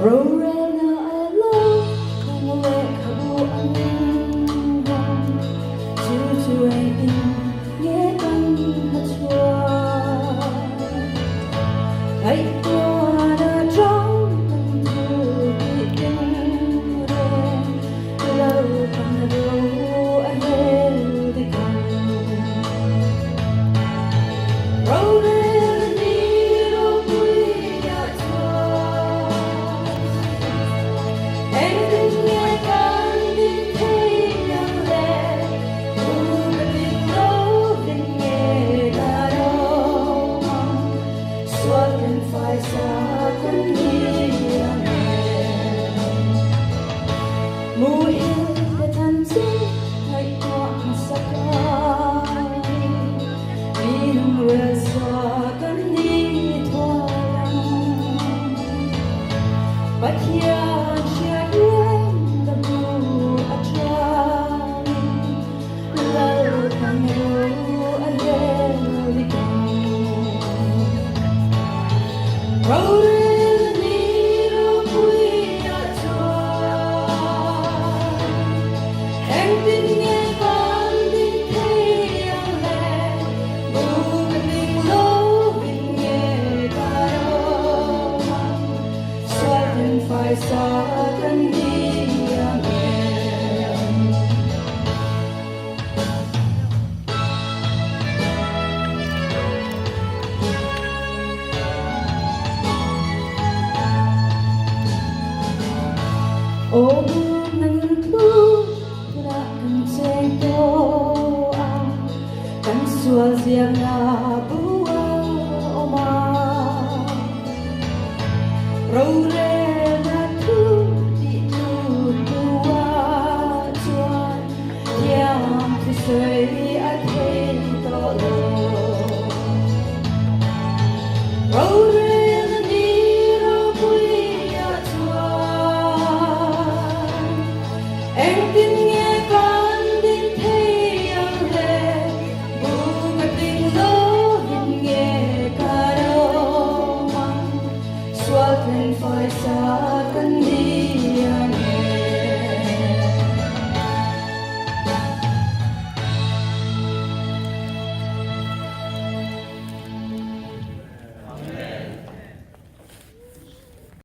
Rorelna a lo kung lehkhabu an hawng, chu chu engtin nge kan hmachhuah? Ngaihtuahna chang kan thu tih tin reng lo kan ro a rel dik ang. Rorel ni ropuia chuan engtin nge kan din thei ang le? Tu ka ding lovin nge kan awm ang? Sual kan faisa kan ni ang em? Muhil te than chu ngaihtuah hmasa kai, minung rel sa kan ni thuai ang. Pathian hriat reng ka bu atangin Lal kan ro a rel dik ang. Rorel ni ropuia chuan engtin nge kan ding thei ang le? Bu ka ding lovin nge ka rawm ang? Sual kan faisa kan ni ang em? Aw na ngiltlu hunah kan cheng tawh a, kan sual ziakna bu a awm a. Rorelna thu tih tu tua chuan thiam thusawi.